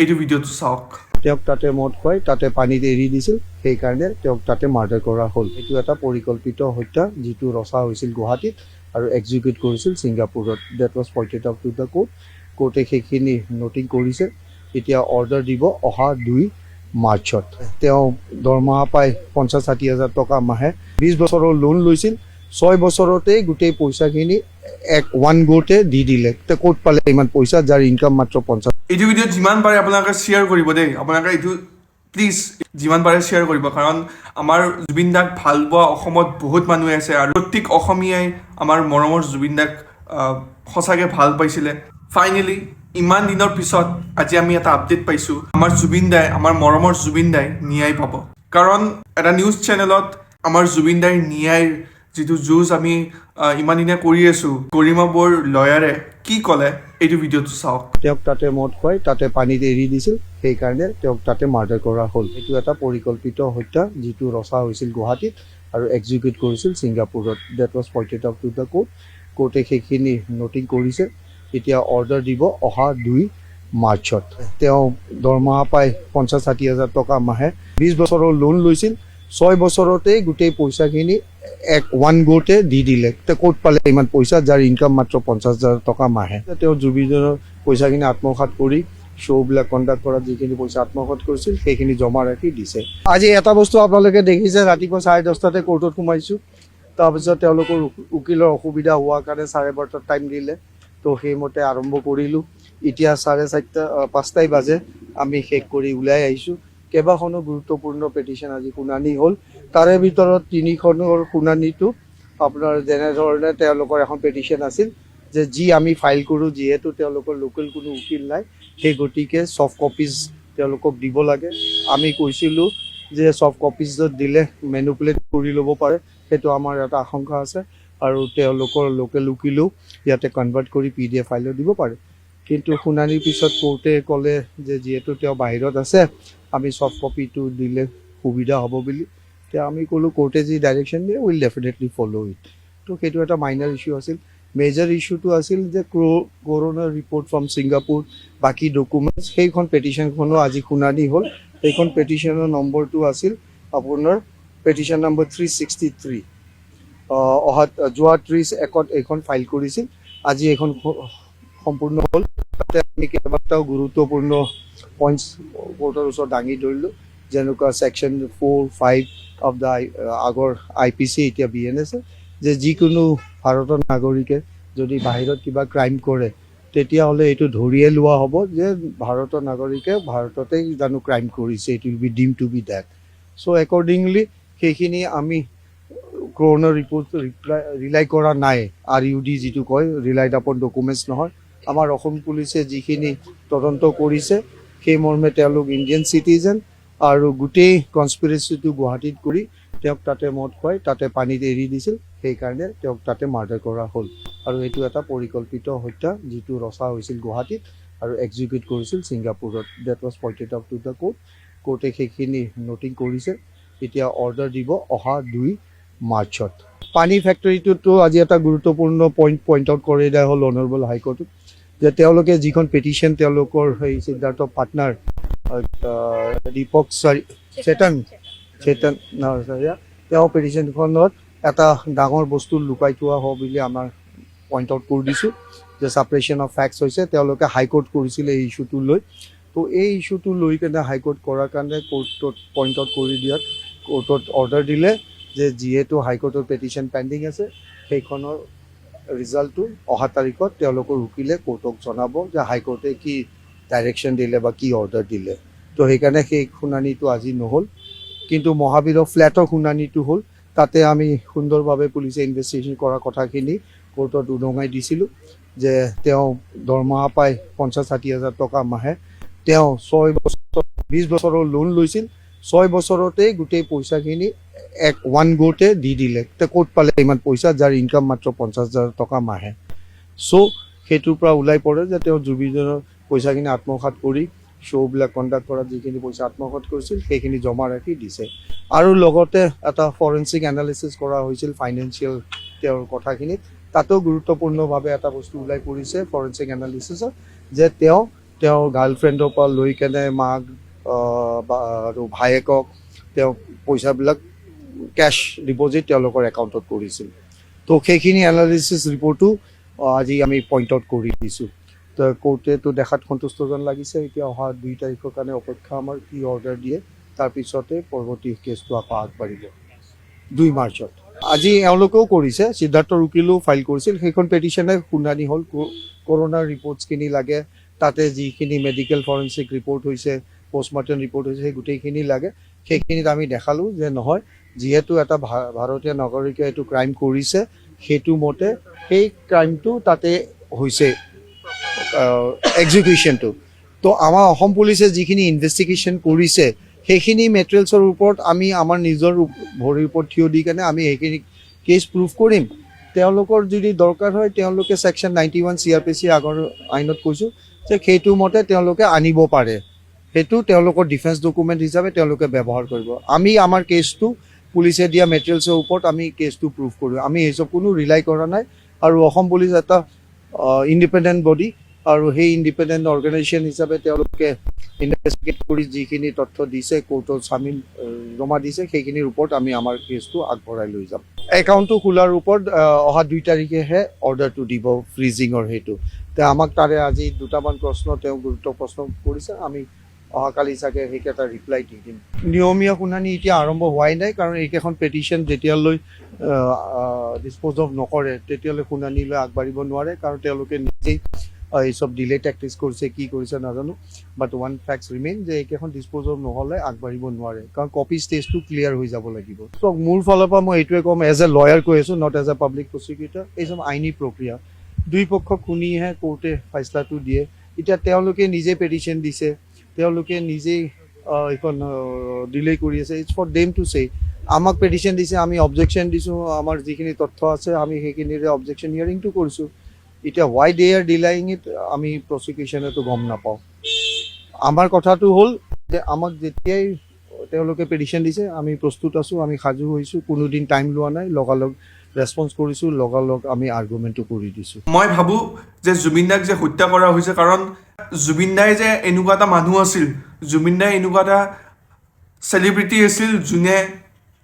এইটো ভিডিঅ'টো চাওক। তেওঁক তাতে মদ খুৱাই তাতে পানীত এৰি দিছিল, সেইকাৰণে তেওঁক তাতে মাৰ্ডাৰ কৰা হ'ল। এইটো এটা পৰিকল্পিত হত্যা, যিটো ৰচা হৈছিল গুৱাহাটীত আৰু এক্সিকিউট কৰিছিল ছিংগাপুৰত। That was pointed out to the court. কোৰ্টে সেইখিনি নটিং কৰিছে। এতিয়া অৰ্ডাৰ দিব অহা 2 মাৰ্চত। তেওঁ দৰমহা পায় 50-60 হাজাৰ টকা মাহে। 20 বছৰৰ লোন লৈছিল, 6 বছৰতেই গোটেই পইচাখিনি এক ওৱান গোতে দি দিলে। তেওঁ ক'ত পালে ইমান পইচা, যাৰ ইনকাম মাত্ৰ 50 এইটো ভিডিঅ' যিমান পাৰে আপোনালোকে শ্বেয়াৰ কৰিব দেই। আপোনালোকে এইটো প্লিজ যিমান পাৰে শ্বেয়াৰ কৰিব, কাৰণ আমাৰ জুবিন দাক ভাল পোৱা অসমত বহুত মানুহে আছে আৰু প্ৰত্যেক অসমীয়াই আমাৰ মৰমৰ জুবিন দাক সঁচাকৈ ভাল পাইছিলে। ফাইনেলি ইমান দিনৰ পিছত আজি আমি এটা আপডেট পাইছোঁ, আমাৰ জুবিন দাই, আমাৰ মৰমৰ জুবিন দাই ন্যায় পাব। কাৰণ এটা নিউজ চেনেলত আমাৰ জুবিন দাইৰ ন্যায়ৰ যিটো যুঁজ আমি ইমান দিনে কৰি আছোঁ, গৰিমা বৌৰ লয়াৰে কি ক'লে, এইটো ভিডিঅ'টো চাওক। তেওঁক তাতে মদ খুৱাই তাতে পানীত এৰি দিছিল, সেইকাৰণে তেওঁক তাতে মাৰ্ডাৰ কৰা হ'ল। এইটো এটা পৰিকল্পিত হত্যা, যিটো ৰচা হৈছিল গুৱাহাটীত আৰু এক্সিকিউট কৰিছিল ছিংগাপুৰত। That was pointed out to the court. কোৰ্টে সেইখিনি নটিং কৰিছে। এতিয়া অৰ্ডাৰ দিব অহা 2 মাৰ্চত। তেওঁ দৰমহা পায় 50-60 হাজাৰ টকা মাহে। 20 বছৰৰ লোন লৈছিল, 6 বছৰতেই গোটেই পইচাখিনি এক ওৱান গোতে দি দিলে। তেওঁ ক'ত পালে ইমান পইচা, যাৰ ইনকাম মাত্ৰ 50 হাজাৰ টকা মাহে? তেওঁ জুবিনৰ পইচাখিনি আত্মসাত কৰি, শ্ব'বিলাক কণ্ডাক্ট কৰাত যিখিনি পইচা আত্মসাত কৰিছিল, সেইখিনি জমা ৰাখি দিছে। আজি এটা বস্তু আপোনালোকে দেখিছে, ৰাতিপুৱা 10:30তে কোৰ্টত সোমাইছোঁ। তাৰপিছত তেওঁলোকৰ উকিলৰ অসুবিধা হোৱাৰ কাৰণে 12:30টাত টাইম দিলে। তো সেইমতে আৰম্ভ কৰিলোঁ। এতিয়া 4:30, 5টাই বাজে, আমি শেষ কৰি ওলাই আহিছোঁ। কেইবাখনো গুৰুত্বপূৰ্ণ পেটিশ্যন আজি শুনানি হ'ল। তাৰে ভিতৰত তিনিখনৰ শুনানিটো আপোনাৰ যেনেধৰণে তেওঁলোকৰ এখন পেটিশ্যন আছিল যে যি আমি ফাইল কৰোঁ, যিহেতু তেওঁলোকৰ লোকেল কোনো উকিল নাই, সেই গতিকে ছফ্ট কপিজ তেওঁলোকক দিব লাগে। আমি কৈছিলোঁ যে ছফ্ট কপিজত দিলে মেনুপুলেট কৰি ল'ব পাৰে, সেইটো আমাৰ এটা আশংকা আছে আৰু তেওঁলোকৰ লোকেল উকিলেও ইয়াতে কনভাৰ্ট কৰি পিডিএফ ফাইলো দিব পাৰে। কিন্তু শুনানিৰ পিছত কোৰ্টে ক'লে যে যিহেতু তেওঁ বাহিৰত আছে, আমি ছফ্ট কপিটো দিলে সুবিধা হ'ব বুলি। তেতিয়া আমি ক'লোঁ, কোৰ্টে যি ডাইৰেকশ্যন দিয়ে, will definitely follow it. তো সেইটো এটা মাইনাৰ ইছ্যু আছিল। মেজৰ ইছ্যুটো আছিল যে কৰোনাৰ ৰিপৰ্ট ফ্ৰম ছিংগাপুৰ, বাকী ডকুমেণ্টছ, সেইখন পেটিশ্যনখনো আজি শুনানি হ'ল। সেইখন পেটিশ্যনৰ নম্বৰটো আছিল আপোনাৰ পেটিশ্যন নম্বৰ 363। অহা যোৱা 30/1ত এইখন ফাইল কৰিছিল। আজি এইখন সম্পূৰ্ণ হ'ল। তাতে আমি কেইবাটাও গুৰুত্বপূৰ্ণ পইণ্টছ কোৰ্টৰ ওচৰত দাঙি ধৰিলোঁ, যেনেকুৱা ছেকশ্যন 4, 5 অফ the আগৰ আইপিচি, এতিয়া বিএনএছ, যে যিকোনো ভাৰতৰ নাগৰিকে যদি বাহিৰত কিবা ক্ৰাইম কৰে, তেতিয়াহ'লে এইটো ধৰিয়ে লোৱা হ'ব যে ভাৰতৰ নাগৰিকে ভাৰততেই জানো ক্ৰাইম কৰিছে। It will be deemed to be that. So accordingly সেইখিনি আমি কৰোনাৰ ৰিপৰ্ট ৰিলাই কৰা নাই। আৰইউডি যিটো কয়, ৰিলাইড আপন ডকুমেণ্টছ নহয়। আমাৰ অসম পুলিচে যিখিনি তদন্ত কৰিছে, সেই মৰ্মে তেওঁলোক ইণ্ডিয়ান চিটিজেন আৰু গোটেই কনস্পিৰেচিটো গুৱাহাটীত কৰি তেওঁক তাতে মদ খুৱাই তাতে পানীত এৰি দিছিল, সেইকাৰণে তেওঁক তাতে মাৰ্ডাৰ কৰা হ'ল। আৰু এইটো এটা পৰিকল্পিত হত্যা, যিটো ৰচা হৈছিল গুৱাহাটীত আৰু এক্সিকিউট কৰিছিল ছিংগাপুৰত। That was pointed out to the court. কোৰ্টে সেইখিনি নটিং কৰিছে। এতিয়া অৰ্ডাৰ দিব অহা 2 মাৰ্চত। পানী ফেক্টৰীটোতো আজি এটা গুৰুত্বপূৰ্ণ পইণ্ট পইণ্ট আউট কৰি দিয়া হ'ল অনাৰেবল হাইকোৰ্টত যে তেওঁলোকে যিখন পেটিশ্যন, তেওঁলোকৰ সেই সিদ্ধাৰ্থ পাৰ্টনাৰ দীপক চেতন চেতন নাৰ্চাৰীয়া, তেওঁ পেটিশ্যনখনত এটা ডাঙৰ বস্তু লুকাই থোৱা হ'ব বুলি আমাৰ পইণ্ট আউট কৰি দিছোঁ যে ছাপ্ৰেশ্যন অফ ফেক্টছ হৈছে। তেওঁলোকে হাইকোৰ্ট কৰিছিলে এই ইছ্যুটো লৈ। তো এই ইছ্যুটো লৈ কেনে হাইকোৰ্ট কৰাৰ কাৰণে কোৰ্টত পইণ্ট আউট কৰি দিয়াত কোৰ্টত অৰ্ডাৰ দিলে যে যিহেতু হাইকোৰ্টৰ পেটিশ্যন পেণ্ডিং আছে, সেইখনৰ ৰিজাল্টটো অহা তাৰিখত তেওঁলোকৰ উকিলে কোৰ্টক জনাব যে হাইকোৰ্টে কি ডাইৰেকশ্যন দিলে বা কি অৰ্ডাৰ দিলে। তো সেইকাৰণে সেই শুনানিটো আজি নহ'ল। কিন্তু মহাবীৰৰ ফ্লেটৰ শুনানিটো হ'ল। তাতে আমি সুন্দৰভাৱে পুলিচে ইনভেষ্টিগেশ্যন কৰা কথাখিনি কোৰ্টত উদঙাই দিছিলোঁ যে তেওঁ দৰমহা পায় 50-60 হাজাৰ টকা মাহে। তেওঁ 6 বছৰ, 20 বছৰৰ লোন লৈছিল, 6 বছৰতেই গোটেই পইচাখিনি এক ওৱান গোতে দি দিলে। তেওঁ ক'ত পালে ইমান পইচা, যাৰ ইনকাম মাত্ৰ 50 হাজাৰ টকা মাহে? চ' সেইটোৰ পৰা ওলাই পৰে যে তেওঁ জুবিনৰ পইচাখিনি আত্মসাত কৰি, শ্ব'বিলাক কণ্ডাক্ট কৰাত যিখিনি পইচা আত্মসাত কৰিছিল, সেইখিনি জমা ৰাখি দিছে। আৰু লগতে এটা ফৰেনচিক এনালিচিছ কৰা হৈছিল ফাইনেন্সিয়েল তেওঁৰ কথাখিনিত। তাতো গুৰুত্বপূৰ্ণভাৱে এটা বস্তু ওলাই পৰিছে ফৰেনচিক এনালিচিছত যে তেওঁ তেওঁৰ গাৰ্লফ্ৰেণ্ডৰ পৰা লৈ কেনে মাক আৰু ভায়েকক তেওঁ পইচাবিলাক কেছ ডিপ'জিট তেওঁলোকৰ একাউণ্টত কৰিছিল। তো সেইখিনি এনালিচিছ ৰিপৰ্টো আজি আমি পইণ্ট আউট কৰি দিছোঁ। তো কোৰ্টেতো দেখাত সন্তুষ্ট যেন লাগিছে। এতিয়া অহা 2 তাৰিখৰ কাৰণে অপেক্ষা আমাৰ, কি অৰ্ডাৰ দিয়ে। তাৰপিছতে পৰৱৰ্তী কেছটো আকৌ আগবাঢ়িব 2 মাৰ্চত। আজি এওঁলোকেও কৰিছে, সিদ্ধাৰ্থৰ উকিলো ফাইল কৰিছিল। সেইখন পেটিশ্যনে শুনানি হ'ল। কৰোণাৰ ৰিপৰ্টছখিনি লাগে, তাতে যিখিনি মেডিকেল ফৰেনচিক ৰিপৰ্ট হৈছে, পষ্টমৰ্টেম ৰিপৰ্ট হৈছে, সেই গোটেইখিনি লাগে। সেইখিনিত আমি দেখালোঁ যে নহয়, যিহেতু এটা ভাৰতীয় নাগৰিকে এইটো ক্ৰাইম কৰিছে, সেইটো মতে সেই ক্ৰাইমটো তাতে হৈছে এক্সিকিউশ্যনটো। তো আমাৰ অসম পুলিচে যিখিনি ইনভেষ্টিগেশ্যন কৰিছে, সেইখিনি মেটেৰিয়েলছৰ ওপৰত আমি আমাৰ নিজৰ ভৰিৰ ওপৰত থিয় দি কেনে আমি সেইখিনি কেছ প্ৰুভ কৰিম। তেওঁলোকৰ যদি দৰকাৰ হয়, তেওঁলোকে ছেকশ্যন 91 CrPC আগৰ আইনত কৈছোঁ যে সেইটো মতে তেওঁলোকে আনিব পাৰে। সেইটো তেওঁলোকৰ ডিফেন্স ডকুমেণ্ট হিচাপে তেওঁলোকে ব্যৱহাৰ কৰিব। আমি আমাৰ কেছটো পুলিচে দিয়া মেটেৰিয়েলছৰ ওপৰত আমি কেছটো প্ৰুভ কৰোঁ। আমি এইচব কোনো ৰিলাই কৰা নাই। আৰু অসম পুলিচ এটা ইণ্ডিপেণ্ডেণ্ট বডি আৰু সেই ইণ্ডিপেণ্ডেণ্ট অৰ্গেনাইজেশ্যন হিচাপে তেওঁলোকে ইনভেষ্টিগেট কৰি যিখিনি তথ্য দিছে, কোৰ্টত চামিল জমা দিছে, সেইখিনিৰ ওপৰত আমি আমাৰ কেছটো আগবঢ়াই লৈ যাম। একাউণ্টটো খোলাৰ ওপৰত অহা 2 তাৰিখেহে অৰ্ডাৰটো দিব ফ্ৰিজিঙৰ সেইটো। তে আমাক তাৰে আজি দুটামান প্ৰশ্ন তেওঁ গুৰুত্ব প্ৰশ্ন কৰিছে। আমি অহাকালি চাগে সেইকেইটা ৰিপ্লাই দি দিম। নিয়মীয়া শুনানি এতিয়া আৰম্ভ হোৱাই নাই, কাৰণ এইকেইখন পেটিশ্যন যেতিয়ালৈ ডিছপ'জ অফ নকৰে, তেতিয়ালৈ শুনানিলৈ আগবাঢ়িব নোৱাৰে। কাৰণ তেওঁলোকে নিজেই এই চব ডিলে টেকটিক্স কৰিছে, কি কৰিছে নাজানো, বাট ওৱান ফেক্টছ ৰিমেইন যে এইকেইখন ডিছপ'জ অফ নহ'লে আগবাঢ়িব নোৱাৰে, কাৰণ কপি ষ্টেজটো ক্লিয়াৰ হৈ যাব লাগিব। চ' মোৰ ফালৰ পৰা মই এইটোৱে ক'ম, এজ এ লয়াৰ কৈ আছোঁ, not as a public prosecutor, এই চব আইনী প্ৰক্ৰিয়া, দুই পক্ষক শুনিহে কোৰ্টে ফাইচলাটো দিয়ে। এতিয়া তেওঁলোকে নিজে পেটিশ্যন দিছে, তেওঁলোকে নিজেই এইখন ডিলে কৰি আছে। It's for them to say. আমাক পেটিশ্যন দিছে, আমি অবজেকশ্যন দিছোঁ। আমাৰ যিখিনি তথ্য আছে, আমি সেইখিনিৰে অবজেকশ্যন হিয়াৰিংটো কৰিছোঁ। এতিয়া why they are delaying it, আমি প্ৰচিকিউশ্যনেতো গম নাপাওঁ। আমাৰ কথাটো হ'ল যে আমাক যেতিয়াই তেওঁলোকে পেটিশ্যন দিছে, আমি প্ৰস্তুত আছোঁ, আমি সাজু হৈছোঁ। কোনোদিন টাইম লোৱা নাই, লগালগ ৰেছপন্স কৰিছোঁ, লগালগ আমি আৰ্গুমেণ্টটো কৰি দিছোঁ। মই ভাবোঁ যে জুবিন দাক যে হত্যা কৰা হৈছে, কাৰণ জুবিন দাই যে এনেকুৱা এটা মানুহ আছিল, জুবিন দাই এনেকুৱা এটা চেলিব্ৰিটি আছিল যোনে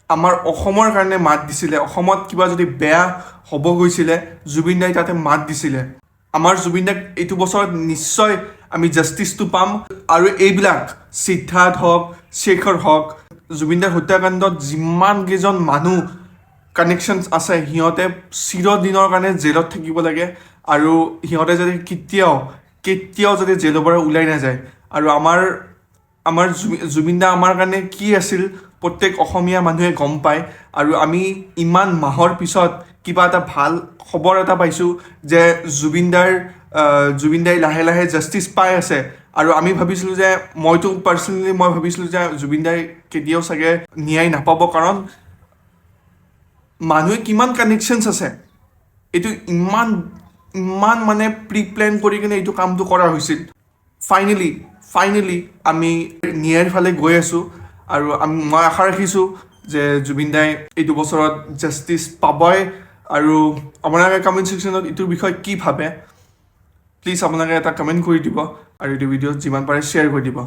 আমাৰ অসমৰ কাৰণে মাত দিছিলে। অসমত কিবা যদি বেয়া হ'ব গৈছিলে, জুবিন দাই তাতে মাত দিছিলে। আমাৰ জুবিন দাক এইটো বছৰত নিশ্চয় আমি জাষ্টিছটো পাম। আৰু এইবিলাক সিদ্ধাৰ্থ হওক, শেখৰ হওক, জুবিন দাৰ হত্যাকাণ্ডত যিমান কেইজন মানুহ কানেকশ্যনছ আছে, সিহঁতে চিৰদিনৰ কাৰণে জেলত থাকিব লাগে আৰু সিহঁতে যাতে কেতিয়াও কেতিয়াও যাতে জেলৰ পৰা ওলাই নাযায়। আৰু আমাৰ জুবিন দা আমাৰ কাৰণে কি আছিল, প্ৰত্যেক অসমীয়া মানুহে গম পায়। আৰু আমি ইমান মাহৰ পিছত কিবা এটা ভাল খবৰ এটা পাইছোঁ যে জুবিন দাই লাহে লাহে জাষ্টিছ পাই আছে। আৰু আমি ভাবিছিলোঁ যে, মইতো পাৰ্চনেলি মই ভাবিছিলোঁ যে জুবিন দাই কেতিয়াও চাগে ন্যায় নাপাব, কাৰণ মানুহে কিমান কানেকশ্যনছ আছে, এইটো ইমান ইমান মানে প্ৰি প্লেন কৰি কিনে এইটো কামটো কৰা হৈছিল। ফাইনেলি ফাইনেলি আমি ন্যায়ৰ ফালে গৈ আছোঁ আৰু মই আশা ৰাখিছোঁ যে জুবিন দাই এইটো বছৰত জাষ্টিছ পাবই। আৰু আপোনালোকে কমেণ্ট ছেকশ্যনত এইটোৰ বিষয়ে কি ভাবে, প্লিজ আপোনালোকে এটা কমেণ্ট কৰি দিব আৰু এইটো ভিডিঅ' যিমান পাৰে শ্বেয়াৰ কৰি দিব।